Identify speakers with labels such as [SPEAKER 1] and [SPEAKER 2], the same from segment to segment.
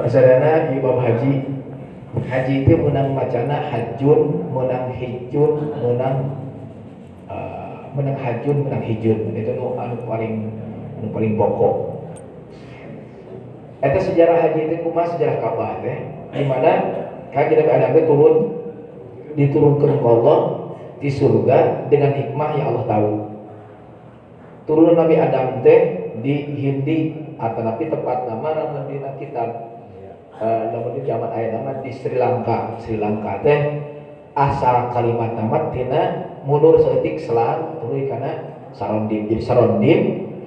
[SPEAKER 1] Pasadana ieu bab haji. Haji itu menang macana hajun, menang hijun, menang menang hajun, menang hijun. Itu nu anu paling pokok. Eta sejarah haji itu kumaha sejarah Ka'bah teh, di mana kanjeng Nabi Adam teh turun diturunkan ke Allah di surga dengan hikmah yang Allah tahu. Turun Nabi Adam teh di Hindi atau nabi tepat nama lamun dina kitab lamun di zaman aya nama di Sri Lanka. Sri Lanka teh asal kalimat nama tina mundur saeutik selang tuluy kana Sarondim. Jadi Sarondim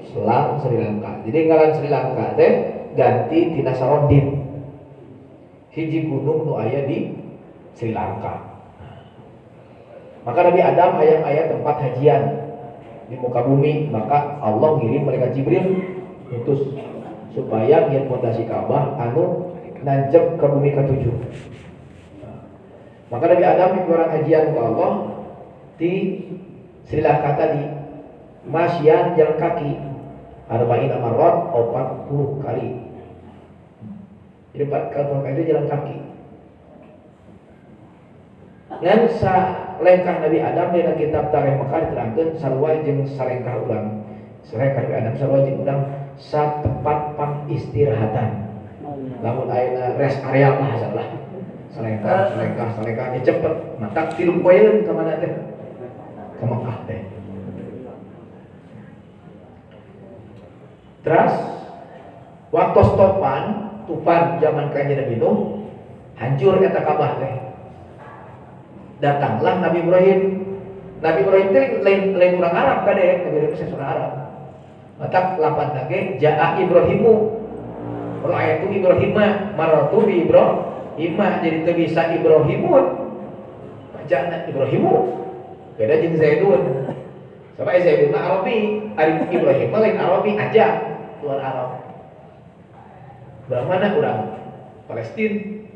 [SPEAKER 1] selang Sri Lanka. Jadi ngaran Sri Lanka teh ganti tina Sarondim. Hiji gunung nu aya di Sri Lanka. Maka Nabi Adam hayang aya tempat hajian di muka bumi, maka Allah ngirim malaikat Jibril utus supaya nyian pondasi Ka'bah anu nancep ke bumi ketujuh. Maka Nabi Adam orang hajian ke Allah di Sri Lanka tadi, masyian jalan kaki arba'ina marrat 40 kali. Jadi 40 kali itu jalan kaki. Ngan lengkah Nabi Adam dina kitab Tarikh Mekah diterangkeun sarua jeung sarengkah urang. Sarengkah Nabi Adam sarua jeung urang satempat pangistirahatan. Lamun ayeuna rest area mah salah. Sarengkah, sarengkah, sarengkah nya cepet. Matak tilu poeun ka mana teh? Ka Mekah teh. Terus waktu topan, tufan zaman kanjeng Nabi Nuh, hancur eta Ka'bah teh. Datanglah Nabi Ibrahim. Nabi Ibrahim itu lain orang Arab kade, Nabi Ibrahim itu orang Arab. Matak lapan lagi jaa Ibrahimu. Ra'aitu Ibrahima marartu bi Ibrahima, jadi teu bisa Ibrahimun. Bacana Ibrahimu. Beda jeung Zaidun. Sampai Zaidun mah Arabi, ari Ibrahim mah lain Arabi aja, luar Arab. Urang mana urang? Palestina.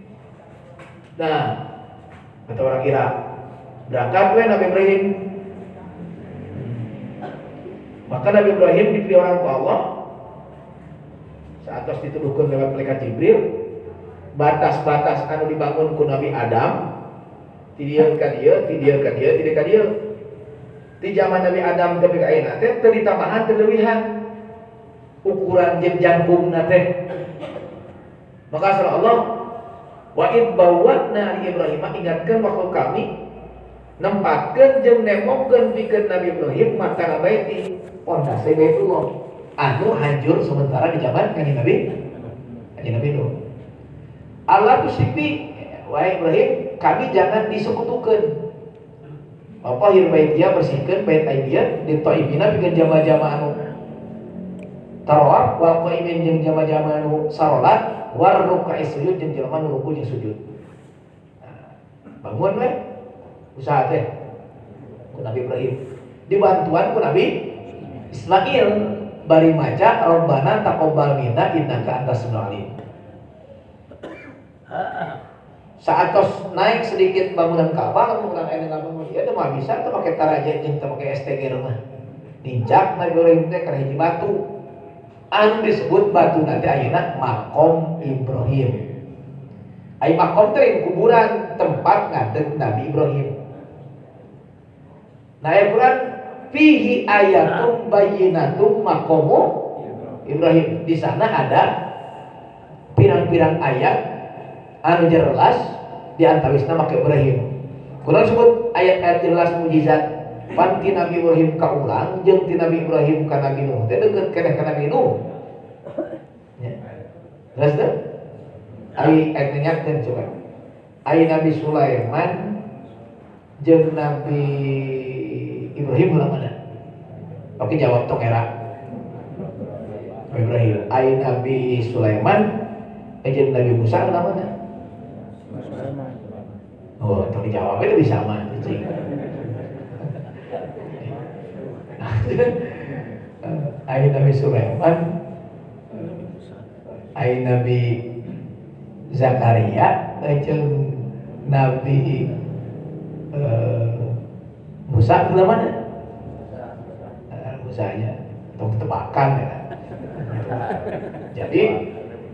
[SPEAKER 1] Nah, atau orang Irak. Berangkat we Nabi Ibrahim. Maka Nabi Ibrahim dipilih orang ku Allah saat tos dituduhkeun lewat malaikat Jibril, batas-batas anu dibangun ku Nabi Adam ti dieu ka dieu, ti dieu ka dieu, ti dieu ka dieu. Di zaman Nabi Adam tepi ka ayeuna teh teu ditambahan teu leuwihan ukuran jeung jangkungna teh. Maka surah Allah wa id bawwa'na li Ibrahim, ingatkeun waktu kami nempatkeun jeung nemongkeun pikeun Nabi Ibrahim makana baiti, pondasi Baitullah anu hancur sementara di zaman kanjeng Nabi Nuh. Allah tusipi wahai Ibrahim, kami jangan disekutukeun. Apa hir baitia, bersihkeun bait aidia ditoibina pikeun jama-jama anu tarawaf wal qaimin jeung jama-jama anu salat war ruk'i sujud jeung jelema nu ruku jeung sujud. Nah, bangun we usaha teh ku Nabi Ibrahim. Dibantuan ku Nabi Ismail bari maca Rabbana taqabbal minna innaka antas samiul alim. Saat tos naik sedikit bangunan Ka'bah, lamun urang aya ngabangun ieu teh mah bisa teu make taraje jeung teu make STG mah. Nincak Nabi Ibrahim teh kana hiji batu. Anu disebut batu nanti ayeuna makom Ibrahim. Ai makom teh kuburan tempat ngadeg Nabi Ibrahim. Nah, ayat Quran fihi ayatum bayyinatum maqamu Ibrahim. Di sana ada pirang-pirang ayat anu jelas di antawisna make Ibrahim. Quran sebut ayat-ayat jelas mujizat pan ti Nabi Ibrahim ka urang jeung ti Nabi Ibrahim ka Nabi Nuh teh deukeut keneh ka Nabi Nuh. Ya. Jelas teh? Ari ayat nyakeun coba. Ari Nabi Sulaiman jeung Nabi Ibrahim heula mana? Oke jawab tong era. Ibrahim. Ari Nabi Sulaiman jeung Nabi Musa heula mana? Oh, tong dijawab itu bisa mah cicing. Ari Nabi Sulaiman, ari Nabi Zakaria jeung Nabi Musa heula mana? Musanya tong tebakan ya. Jadi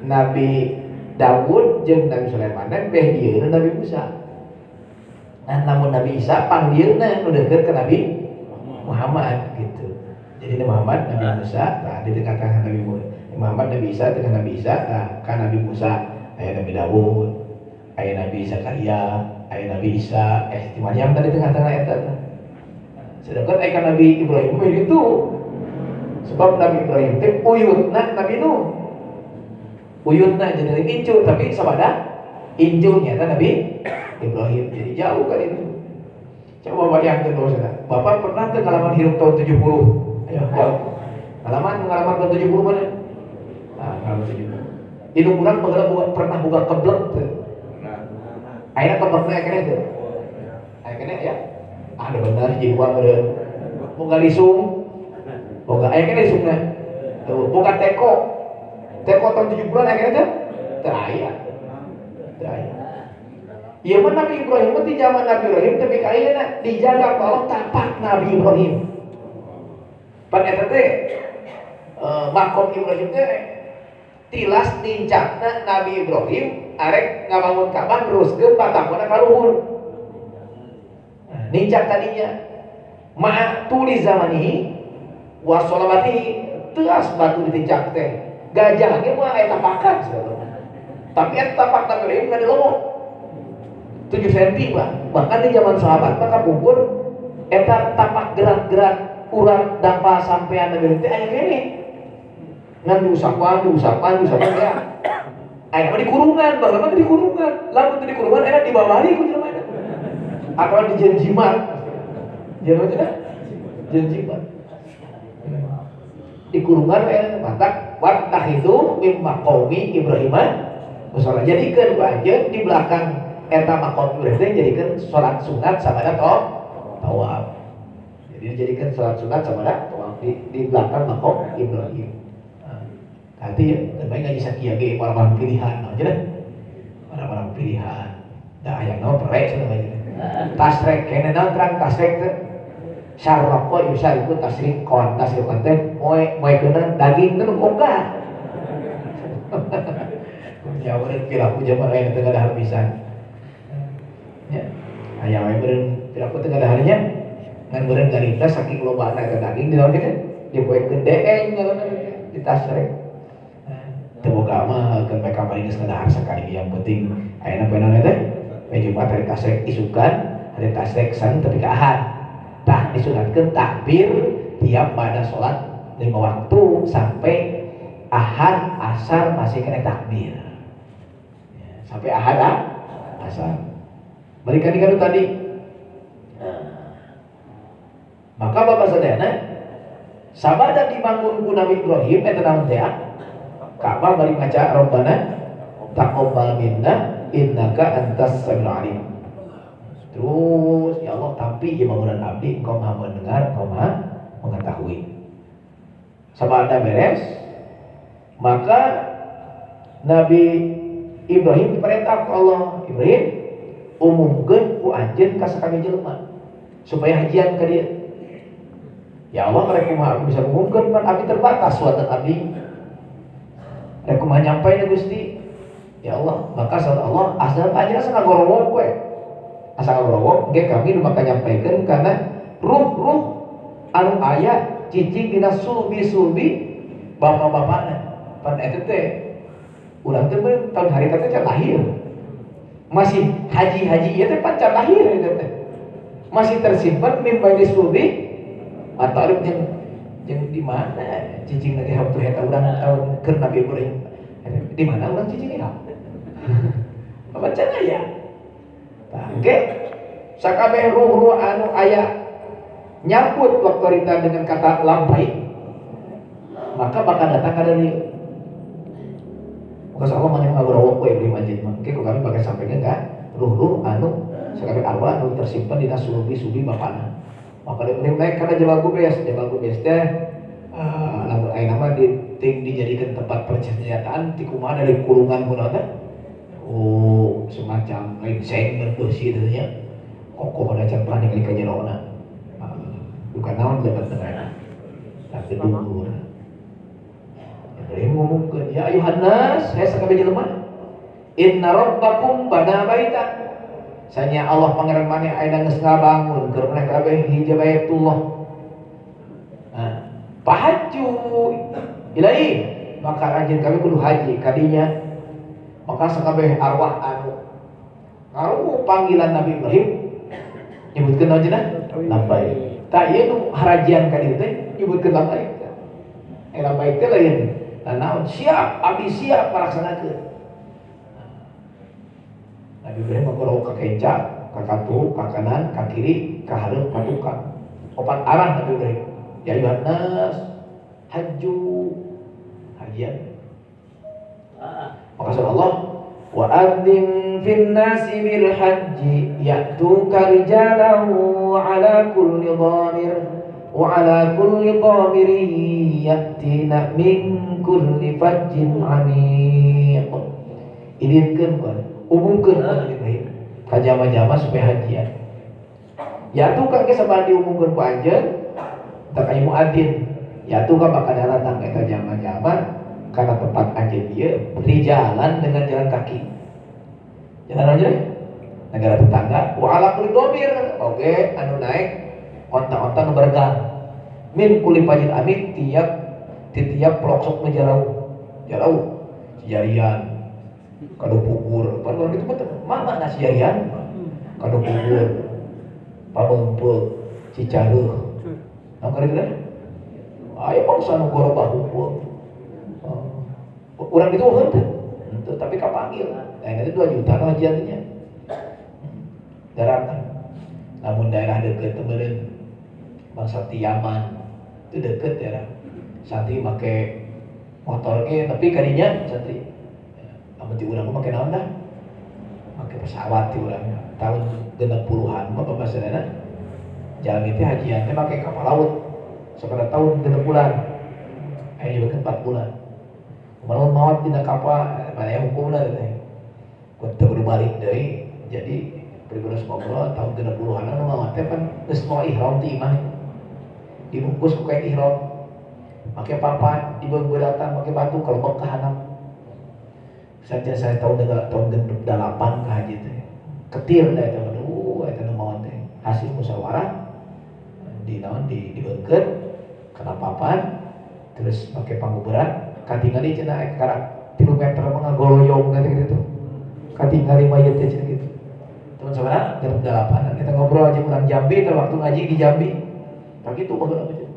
[SPEAKER 1] Nabi Daud jeung Nabi Sulaiman teh beh dieuna Nabi Musa. Nah, namun Nabi Isa pangdieuna nu deukeut ka Nabi Muhammad gitu. Jadi Nabi Muhammad, Nabi Musa, tah di tengah-tengah Nabi Muhammad, Nabi Isa, tengah Nabi Isa, tah ka Nabi Musa, aya Nabi Daud, aya Nabi Zakaria, aya Nabi Isa, Siti Maryam tadi tengah-tengah eta teh. Sedangkan aya Nabi Ibrahim mah itu. Sebab Nabi Ibrahim teh uyutna Nabi Nuh. Uyutna jadi incu tapi sabada incu nyata Nabi Ibrahim. Jadi jauh kan itu. Coba bayangkan Bapak saudara. Bapak pernah teu ngalaman hirup tahun 70? Ayo, jauh. Pengalaman tahun 70 mana? Nah, pengalaman 70. Indung urang baheula pernah boga keblek teu? Ayeuna keblekna aya keneh teu? Aya keneh ya? Ah, da bener hiji dua meureun. Boga lisung. Boga aya keneh lisungna? Tuh, boga teko. Teko tahun 70-an aya keneh teu? Teu aya. Teu aya. Ieu mah Nabi Ibrahim mah di zaman Nabi Ibrahim tepi ka ayeuna dijaga ku Allah tapak Nabi Ibrahim. Pan eta teh makom Ibrahim teh tilas nincakna Nabi Ibrahim arek ngabangun Ka'bah teruskeun patakona ka luhur. Nah, nincak tadinya ma'a tuli zamanihi wa sholawatihi teas batu ditincak teh. Gajah ge mah aya tapakan sebetulna. Tapi eta tapak Nabi Ibrahim nggak dilomok 7 cm bah. Bahkan di zaman sahabat mah kapungkur eta tapak gerak-gerak urat dampa sampean Nabi Ibrahim teh aya keneh. Ngan diusapan ya. Aya mah di kurungan, baheula mah di kurungan. Lamun teu di kurungan aya dibawali ku jelema eta. Atau di jenjimat. Jelema teh jenjimat. Di kurungan aya matak wattakhidhu mim maqami Ibrahim musalla. Jadikeun ku anjeun di belakang eta maqam Ibrahim teh jadikeun salat sunat sabada tawaf. Jadi dijadikan salat sunat sabada tawaf di belakang maqam Ibrahim. Nanti baik ngaji sakia ge orang-orang pilihan aja dah. Orang-orang pilihan. Dah aya naon perek cenah ngaji. Tasrek kene naon terang tasrek teh. Syarraqa yusariku tasriqon, tasriqon teh moe moekeuna daging teh nu boga. Ya urang piraku zaman aya teu ngadahar pisan. Nya aya we meureun piraku teu ngadaharnya ngan meureun garita saking lobana eta daging di naon kitu dipoekeun deeng ngaranna di tasrek. Teu boga mah keun bae kamari geus ngadahar sakali yang penting ayeuna poe naon teh poe Jumat hari tasrek isukan hari tasrek san tepi ka Ahad. Tah disunatkeun takbir tiap pada salat 5 waktu sampai Ahad asar masih kena takbir. Ya, sampai Ahad asar. Balikan dikanu tadi. Nah, maka Bapak sadayana sabada dibangun ku Nabi Ibrahim eta naon teh? Ka'bah bari maca Rabbana taqabbal minna innaka antas samiul alim. Terus ya Allah tampi ieu bangunan abdi, engkau Maha mendengar, engkau Maha mengetahui. Sabada beres, maka Nabi Ibrahim diperintah ku Allah, Ibrahim umumkeun ku anjeun ka sakabeh jelema supaya hajian ka dieu. Ya Allah rek kumaha abdi bisa umumkeun pan abdi terbatas suatan abdi. Rek kumaha nyampe Gusti? Ya Allah, maka saat Allah asal anjeun asa ngagorowok we. Asa ngagorowok ge kami nu maka nyampaikeun kana ruh-ruh anu aya cicing dina sulbi-sulbi bapak-bapakna. Pan eta teh urang teh tahun hari teh can lahir. Masih haji-haji ieu teh pan can lahir eta teh. Masih tersimpan mim baini sulbi atau jeung di mana cicing lagi waktu eta urang tahun keur Nabi Ibrahim. Di mana urang cicing ya? Apa can aya? Tah engke sakabeh ruh-ruh anu aya nyambut waktu harita dengan kata labbaik maka bakal datang ka dieu. Maka Allah mah ngagorowok we Ibrahim anjeun mah. Engke ku kami bakal sampaikan ka ruh-ruh anu sakabeh arwah anu tersimpan dina sulbi-sulbi bapana. Maka dia naik karena Jabal Gubes teh lamun ayeuna mah dijadikan tempat persenjataan ti kumaha dari kurungan kunaon teh. Oh, semacam lain seng berbesi teh nya. Kokoh da can pernah ningali ka jerona. Bukan naon lebat tengah. Tapi luhur. Ibrahim ngomongkeun, ya ayuhan nas, saya sakabeh jelema. Inna rabbakum bana baitan. Sanya Allah pangeran maneh ayeuna geus ngabangun keur maneh kabeh hiji Baitullah. Nah, pahaju ilahi maka anjeun kabeh kudu haji kadinya. Maka sakabeh arwah anu ngaruh panggilan Nabi Ibrahim nyebutkeun naon cenah? Labbaik. Tah ieu nu harajian ka dieu teh nyebutkeun labbaik. Labbaik teh lain naon siap abdi siap ngalaksanakeun. Nabi Ibrahim ngagorowok ka kenca, ka katuhu, ka kanan, ka kiri, ka hareup, ka tukang. Opat arah Nabi Ibrahim. Ya ayuhan nas hajju hajian. Maka surah Allah wa adzin fin nasi bil hajji ya'tuka rijalan wa ala kulli dhamir wa ala kulli dhamirin ya'tina min kulli fajjin 'amiq. Idinkeun ku umumkeun ku Nabi Ibrahim ka jama-jama supaya hajian. Ya'tuka ge sabada diumumkeun ku anjeun tak aya muadzin. Ya'tuka bakal datang eta jama-jama karena tempat anjeun ieu rijalan dengan jalan kaki. Jalan aja negara tetangga wa ala kulli dhamir oge anu naik onta-onta nu bergang min kulli fajin amik tiap di tiap pelosok nu jauh. Jauh Sijarian Kadupugur pan urang kitu mah mana Sijarian Kadupugur Pamengpeuk Cicareuh naon karek teh aya bangsa nu gorobah hukum. Urang itu henteu, henteu tapi kapanggil. Nah, itu 2 juta nu hajiannya. Daratan. Namun daerah deket meureun bangsa Tiaman itu deket daerah. Santri make motor ge tapi kadinya santri. Amun ti urang mah make naon dah? Make pesawat ti urang. Tahun 60-an mah pamasadana jalmi teh hajian teh make kapal laut. Sabaraha tahun 6 bulan. Aya juga 4 bulan. Malah maut dina kapal, mana hukumna teh. Kudu kudu balik deui. Jadi pribadi ngobrol tahun 60-an anu maot teh pan geus moal ihram ti imah. Dibungkus ku kain ihram. Make papan, dibeungbeuratan make batu kelebek ka handap. Saja saya tahun 8 ka haji teh. Ketir da eta aduh eta nu maot teh. Hasil musyawarah di naon di dibeungkeun kana papan terus make panguberan katingali cenah karak 3 meter mah ngagoloyong nanti gitu katingali mayit teh cenah gitu. Teman saudara genep 8 kita ngobrol aja urang Jambi teh waktu ngaji di Jambi. Tak kitu baheula mah.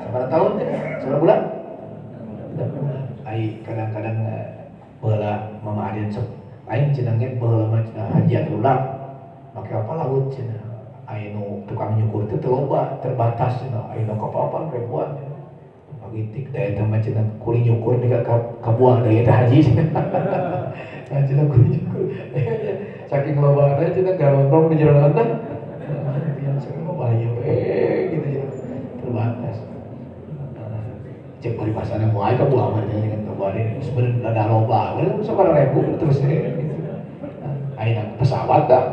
[SPEAKER 1] Sabaraha tahun teh? Sabaraha bulan? Ai kadang-kadang baheula mama adin sok aing cenah ge baheula mah cenah hajian ulang make kapal laut cenah. Ai nu tukang nyukur teh teu loba, terbatas cenah. Ai nu kapal ribuan. Pagitik da eta mah cenah kuli nyukur nih ka buah da eta haji. Nah cenah kuli nyukur. Saking lobana cenah garontong di jero naon teh. Saking loba ieu we gitu cenah. Terbatas. Cek paribasana moal ka buah mah cenah ka buah deui. Sebenarnya da loba, sabaraha ribu terus gitu. Ayeuna pesawat dah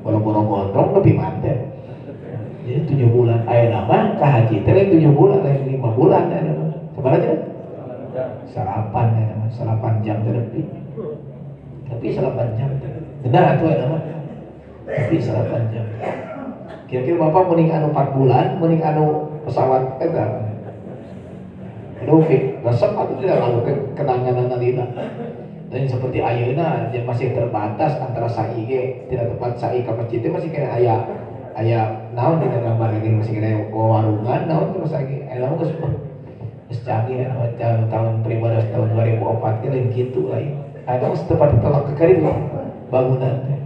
[SPEAKER 1] boro-boro gondrong lebih manten. Jadi 7 bulan ayeuna mah ka haji teh 7 bulan lain 5 bulan ayeuna mah. Sabaraha cenah? Salapan ayeuna mah, 8 jam teh nepi. Tapi 8 jam teh. Benar atuh ayeuna mah. Tapi 8 jam. Kira-kira Bapak mending anu 4 bulan, mending anu pesawat eta. Aduh, resep atuh tidak lalu kenangan lila. Dan seperti ayeuna yang masih terbatas antara sa'i ge tidak tempat sa'i ka masjid teh masih kena aya aya naon dina gambar lagi masih kena warungan naon terus lagi aya mah geus geus canggih aya tahun pribados tahun 2004 ge lain kitu lain aya mah tempat telak ke kari bangunan teh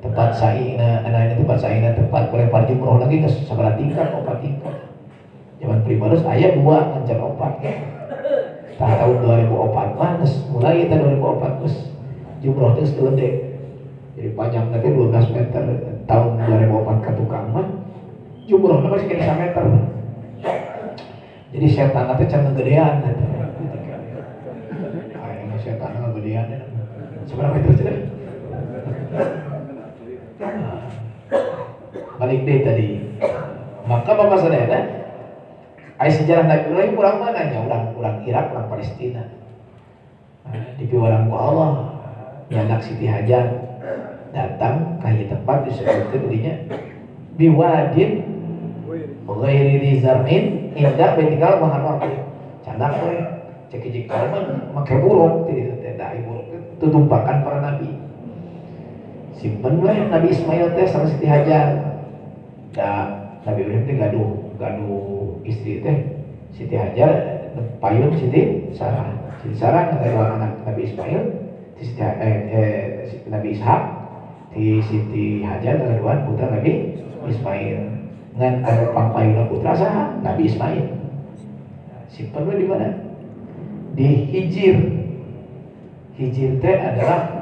[SPEAKER 1] tempat sa'ina ana tempat sa'ina tempat melempar jumroh lagi geus sabaraha tingkat 4 tingkat zaman pribados aya 2 ngan 4 ge. Tah tahun 2004 mah geus mulai eta 2004 geus jumroh teh geus gede. Jadi panjang teh 12 meter. Tahun 2004 ka tukang mah jumrohna masih kena 1 meter. Jadi setan teh can ngegedean eta. Aya setan ngegedean. Sabaraha meter cenah? Balik deh tadi. Maka Bapak sadayana ai sejarah Nabi Ibrahim urang mana nya? Urang Irak, urang Palestina. Nah, dipiwarang ku Allah. nyanak Siti Hajar datang ka hiji tempat disebutkeun dinya biwadin ghairi dzi zar'in inda baitikal muharram. Candak we cek hiji kaum make buruk ti ditu teh da buruk tutumpakan para nabi. Simpen we Nabi Ismail teh sareng Siti Hajar. Da Nabi Ibrahim teh gaduh istri teh Siti Hajar payun Siti Sarah. Siti Sarah ngagaduhan anak Nabi Ismail, Siti Nabi Ishak, di Siti Hajar ngagaduhan putra Nabi Ismail. Ngan anu pangpayuna putra saha? Nabi Ismail. Simpen we di mana? Di Hijir. Hijir teh adalah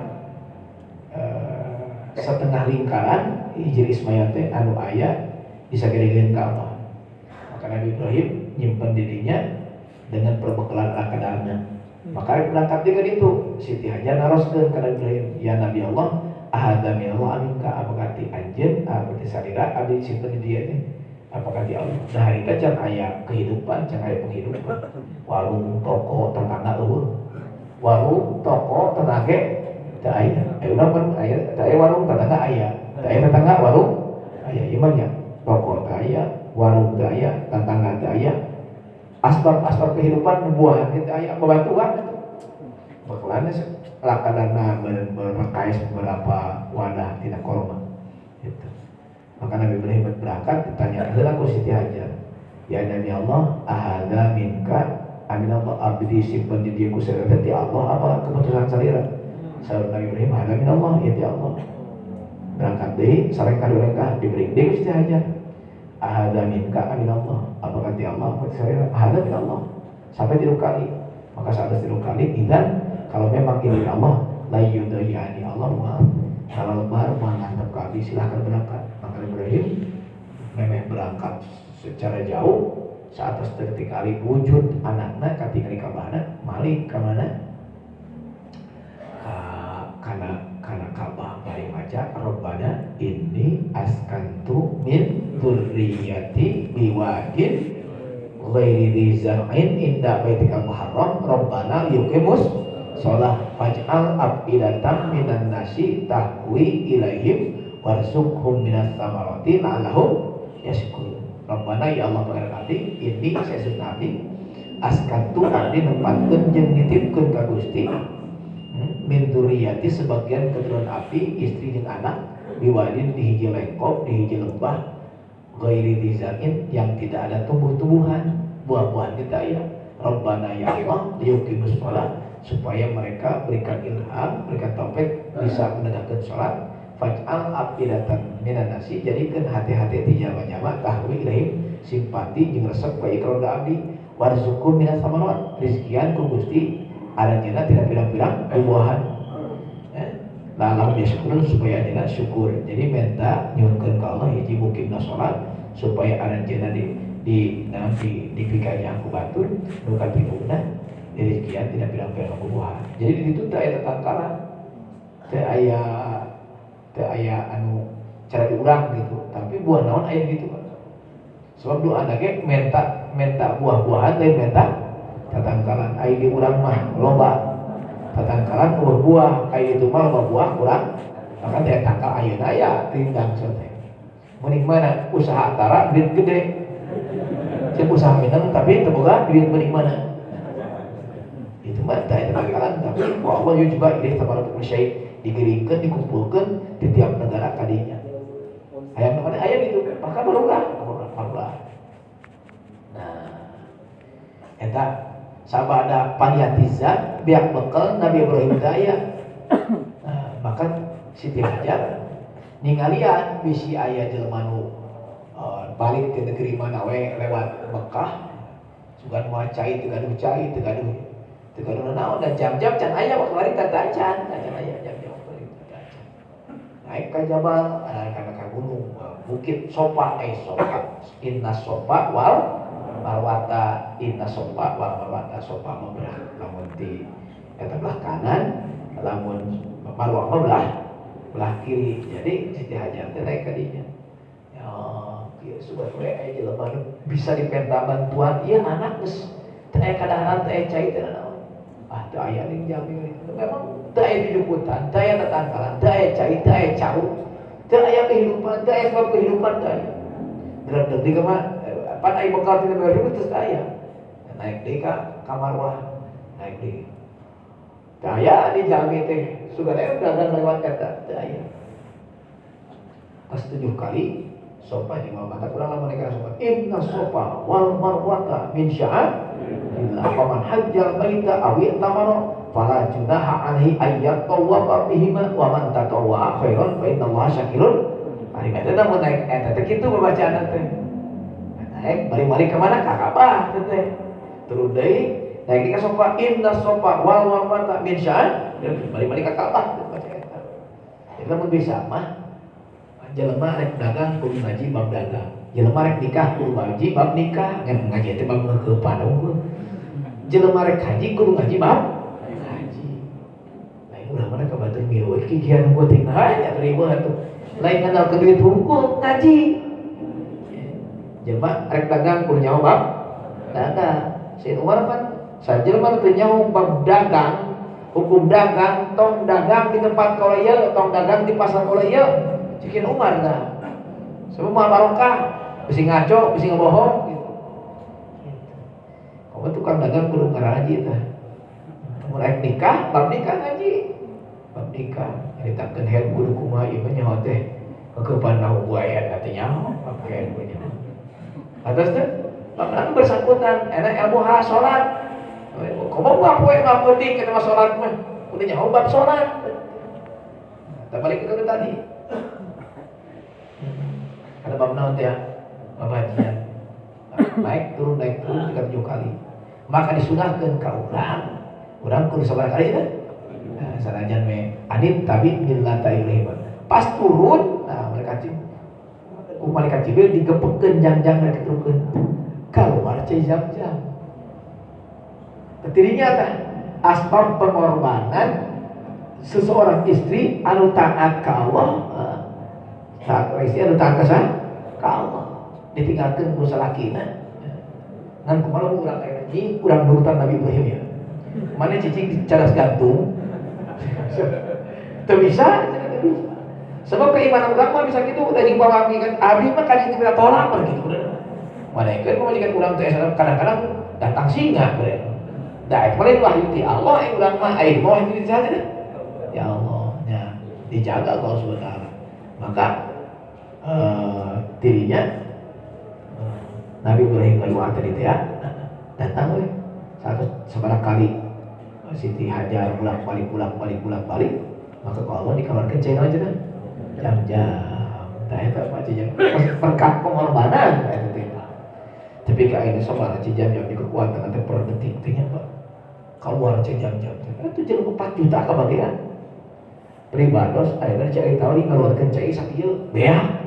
[SPEAKER 1] setengah lingkaran Hijir Ismail teh anu aya disagedegeun ka Allah. Maka Nabi Ibrahim nyimpen dirinya dengan perbekalan akadarna. Maka berangkat juga itu Siti Hajar naroskeun ka Nabi Ibrahim, ya Nabi Allah, ahadza minallah aminka, apakah ti anjeun apakah ti salira abdi simpen di dieu teh apakah ti Allah. Nah harita can aya kehidupan, can aya penghidupan. Warung toko tetangga eueuh. Warung toko tetangga teu aya. Aya urang pan aya, teu aya warung tetangga aya. Teu aya tetangga warung aya ieu mah nya. Toko teu aya, warung teu aya, tetangga teu aya. Asbab-asbab kehidupan buah gitu aya babatuan itu. Bekalannya lakadana berkais beberapa wadah tina korma gitu. Maka Nabi Ibrahim berangkat ditanya heula ku Siti Hajar. Ya Nabi Allah, ahadza minka amin Allah abdi simpen di dieu ku salira ti Allah apa keputusan salira? Saur Nabi Ibrahim, ahadza min Allah, ya ti Allah. Berangkat deui sareng kadulengkah diberi deui ku Siti Hajar. Ahadza minka amin Allah, apakah ti Allah apa ti salira? Ahadza min Allah. Sampai 3 kali. Maka saat 3 kali idzan kalau memang ini Allah la yudayani Allah moal kalau lebar moal ngantep ka abdi silahkan berangkat. Maka Ibrahim memeh berangkat secara jauh saat tertinggali wujud anakna katingali kabahna malik ka mana? Kana Ka'bah bari maca Rabbana inni askantu min dzurriyyati biwadin ghairi dzi zar'in inda baitikal muharram Rabbana liyuqimus shalah faj'al afidatan minan nasi tahwi ilaihim warzuqhum minas samarati la'allahum yashkurun. Rabbana ya Allah pangeran abdi inni saestuna abdi askantu abdi nempatkeun jeung nitipkeun ka Gusti min dzurriyyati sebagian keturunan abdi istri jeung anak biwadin di hiji lengkop di hiji lembah ghairi dzar'in yang tidak ada tumbuh-tumbuhan buah-buahan kita ya. Rabbana ya Allah liyuqimus shalah supaya mereka berikan ilham, berikan taufik bisa menegakkan salat. Faj'al afidatan minan nasi jadikeun hati-hati ti jalma-jalma tahwi ilaihim simpati jeung resep ka ieu abdi warzuqhum minas samarat rizkian ku Gusti aranjeunna tidak pirang-pirang buah-buahan. Lalam yashkurun supaya anjeunna syukur. Jadi minta nyuhunkeun ka Allah hiji mukimna salat supaya aranjeunna di dipikanya ku batur nu katiluna dirikian tidak pirang-pirang buah. Jadi di ditu teu aya tetangkaran, teu aya anu cara diurang gitu, tapi buah naon aya gitu kan. Sebab doa ge minta buah-buahan lain minta tatangkalan. Aya di urang mah loba tatangkalan buah-buah, aya itu mah loba buah kurang, maka teh tangkal ayeuna aya rindang teh. Mending mana usaha tara duit gede. Cek usaha minang tapi teu boga duit mending mana? Itu mah teh tatangkalan, tapi ku Allah juga ilaihi tabaraka syai digiringkeun dikumpulkeun di tiap negara kadinya. Hayang mana aya gitu, maka barulah. Nah, eta sabada paniatizat biak bekal Nabi Ibrahim daya. Nah, maka Siti Hajar ningalian bisi aya jelema nu balik ke negeri mana we lewat Mekah sugan moal cai teu gaduh cai teu gaduh naon dan jam-jam can aya waktu hari teh acan aya jam-jam waktu hari teh acan. Naik ka jabal kana ka gunung bukit Sofa Sofa inna sofa wal marwata inna sofa wal marwata sofa mah belah lamun ti eta belah kanan lamun marwah mah belah kiri. Jadi Siti Hajar teh naik ka dinya. Ya kieu sugan we aya jelema nu bisa dipenta bantuan ieu anak geus teu aya kadaharan teu aya cai teu naon. Ah teu aya ning jami memang Teu aya jujukutan, teu aya tatangkalan, teu aya cai, teu aya cau, teu aya kehidupan, teu aya sebab kehidupan teu aya. Gerak deui mah pan aya bekal tina Ibrahim terus aya. Naik deui ka Marwah, naik deui. Teu aya di jalmi teh, sugan aya dagang lewat eta, teu aya. Pas 7 kali Sofa jeung Marwah kurang lamun mereka sofa. Inna sofa wal marwata min sya'airillah faman hajjal baita aw i'tamara fala junaha alaihi ayyat tawwafa bihima wa man tatawwa khairan fa innallaha syakirun alim. Eta mun naik eta teh kitu babacaan teh. Naik bari-bari ka mana ka Ka'bah teh. Turun deui naik ka sofa inna sofa wal marwata min sya'airillah bari-bari ka Ka'bah baca eta. Jadi lamun bisa mah jelema rek dagang kudu ngaji bab dagang, jelema rek nikah kudu ngaji bab nikah, ngan ngaji teh bab ngeukepan unggul. Jelema rek haji kudu ngaji bab haji. Lain urang mana ka batur milu kikian unggul teh nah nya riweuh atuh. Lain ngandalkeun duit hungkul ngaji. Jelema rek dagang kudu nyaho bab dagang. Sayyid Umar pan sajelema teu nyaho bab dagang, hukum dagang, tong dagang di tempat kaula ieu, tong dagang di pasar kaula ieu. Cikin Umar dah. Semua barokah, bisi ngaco, bisi ngebohong gitu. Kamu tukang dagang kudu ngaraji tah. Mun rek nikah, bab nikah ngaji. Bab nikah, nyaritakeun head kudu kumaha ieu mah nyaho teh. Keukepan lahu buaya teh nyaho, bab head kudu nyaho. Atas teh bab anu bersangkutan, enak ilmu hal salat. Komo mah poe mah penting kana mah salat mah. Kudu nyaho bab salat. Nah, balik ke tadi. Ada bab naon teh ya? Bab hajian. Naik turun 37 kali. Maka disunahkeun ka urang. Urang kudu sabaraha kali cenah? Nah, sanajan me anit tabi millata Ibrahim. Pas turun, nah mereka ku malaikat Jibril digepekeun jang-jang rek diturukeun. Kaluar cai jam-jam. Ketirinya tah asbab pengorbanan seseorang istri anu taat ka Allah. Saat istri anu taat ka ka Allah ditinggalkeun ku salakina. Ngan kumaha urang aya ngaji, urang nurutan Nabi Ibrahim ya. Mana cicing di cadas gantung. Teu bisa, teu bisa. Sebab keimanan urang mah bisa kitu, da jeung pamami kan abdi mah ka ditu minta tolak mah kitu. Mana keun pamajikan urang teh kadang-kadang datang singa bre. Da eta paling wahyu ti Allah eh urang mah aya mah wahyu ti saha teh? Ya Allah, nya dijaga Allah Subhanahu wa taala. Maka dirinya Nabi Ibrahim kedua tadi teh ya datang we satu sabaraha kali Siti Hajar bolak-balik bolak-balik maka ku Allah dikeluarkeun cai naon cenah jam-jam tah eta mah jam berkat pengorbanan eta teh. Tapi ka ayeuna sabaraha cai jam-jam di kekuatan teh per detik teh nya Pak keluar cai jam-jam teh eta jelema 4 juta kabagian pribados ayeuna cai tahu ngaluarkeun cai sakieu beak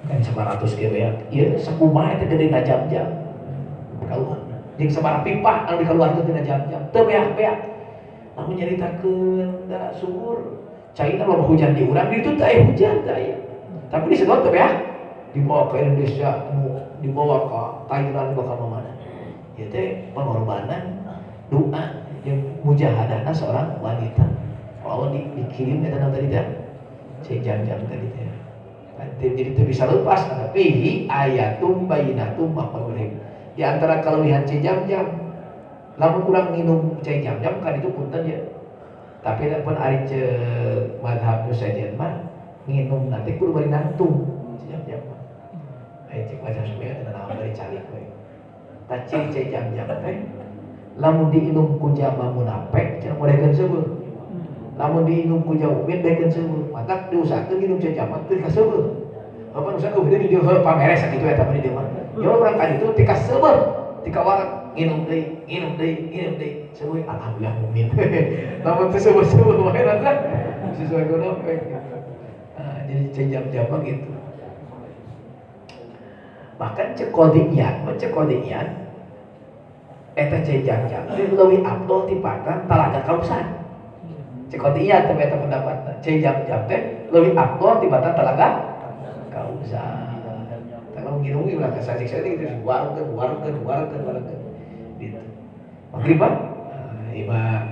[SPEAKER 1] kan 900 ge beak ieu sakumaha eta gede na jam-jam kaluar jeung sabaraha pipa anu dikaluarkeun tina jam-jam teu beak-beak lamun nyaritakeun da sumur caina loba hujan di urang di ditu teu aya hujan teu aya tapi disedot teu beak dibawa ke Indonesia dibawa ke Thailand dibawa ka mana ieu teh pengorbanan doa jeung mujahadahna seorang wanita. Allah dikirim eta tadi teh cek jam-jam tadi teh. Jadi itu bisa lepas tapi ayatum bayinatum maqam Ibrahim. Di antara kelebihan cek jam-jam lamun urang minum cek jam-jam kan itu punten ya. Tapi pun ari ceuk mazhab nu sejen mah nginum nanti kudu bari nangtung cek jam-jam mah. Aya cek mazhab Syafi'i teh naon bari calik we. Tah ciri cek jam-jam teh lamun diinum ku jama munafik cenah modekeun seueuh. Lamun diinum ku jauh mukmin bekeun seueuh, matak diusahakeun nginum cai jam teu kaseueuh. Apa usaha eueuh di dieu heuh pameres sakitu eta mah di dieu mah. Ya urang ka ditu ti kaseueuh, ti kawarak nginum deui, nginum deui, nginum deui. Seueuh alhamdulillah mukmin. Lamun teu seueuh-seueuh wae rasa sesuai gono gitu. Nah, jadi cai jam-jam mah gitu. Bahkan cek qadiyat, mah cek qadiyat eta cai jam-jam teh leuwih afdol tibatan talaga Kausar. Cek qadiyat teh eta pendapatna. Cai jam-jam teh leuwih afdol tibatan talaga Kausar. Kalau nginum ulah kasajik saya gitu warungkeun warungkeun warungkeun warungkeun gitu. Maghrib Pak? Ieu mah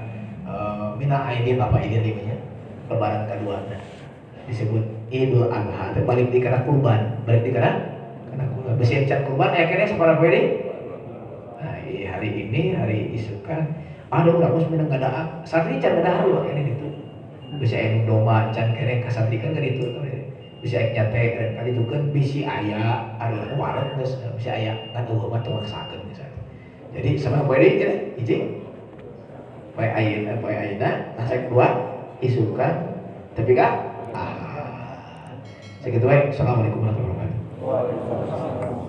[SPEAKER 1] Minal aidin apa idin nya lebaran kaduana disebut Idul Adha teh balik di kana kurban, balik di kana kurban. Besi can kurban aya keneh sabaraha poe deui? Nah, hari ini hari isukan ada urang geus meunang ngadaak. Santri can ngadahar urang keneh ditu. Bisi aya nu domba can keneh ka santri kan ditu. Bisi aya nyate ka ditu kan bisi aya ada wareg geus bisi aya ngan eueuh mah teu maksakeun geus. Jadi sabaraha poe deui cenah? Hiji. Poe ayeuna, poe ayeuna, nah kedua isukan tapi ka ah. Segitu wae. Assalamualaikum warahmatullahi wabarakatuh.
[SPEAKER 2] Waalaikumsalam.